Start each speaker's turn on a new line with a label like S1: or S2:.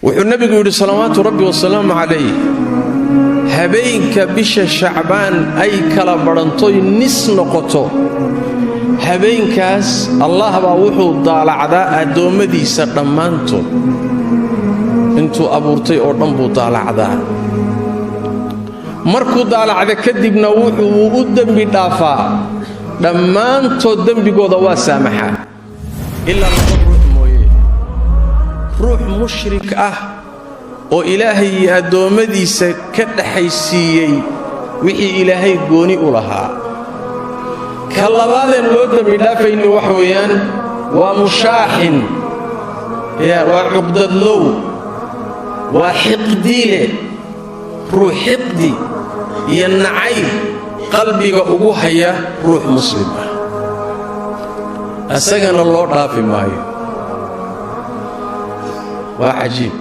S1: Wuxuu nebigu yidhi salawaatu rabbi wasalaamu calayh, habeenka bisha Shacbaan ay kala badhantoy nis noqoto, habeenkaas Allah baa wuxuu daalacdaa addoommadiisa dhammaantood. Intuu abuurtay oo dhan buu daalacdaa. Markuu daalacda kadibna wuxuu u dembi dhaafaa dhammaantood, dembigooda waa saamaxaa, ilaa laba ruux mooye: ruux mushrik ah oo Ilaahay iyo addoommadiisa ka dhaxaysiiyey wixii Ilaahay gooni u lahaa. Ka labaadeen loo dembi dhaafayni waxa weeyaan waa mushaaxin, ya waa cuqdadlow, waa xiqdiile, ruux xiqdi iyo nacayb qalbiga ugu haya ruux muslim ah, isagana loo dhaafi maayo. Waa cajiib.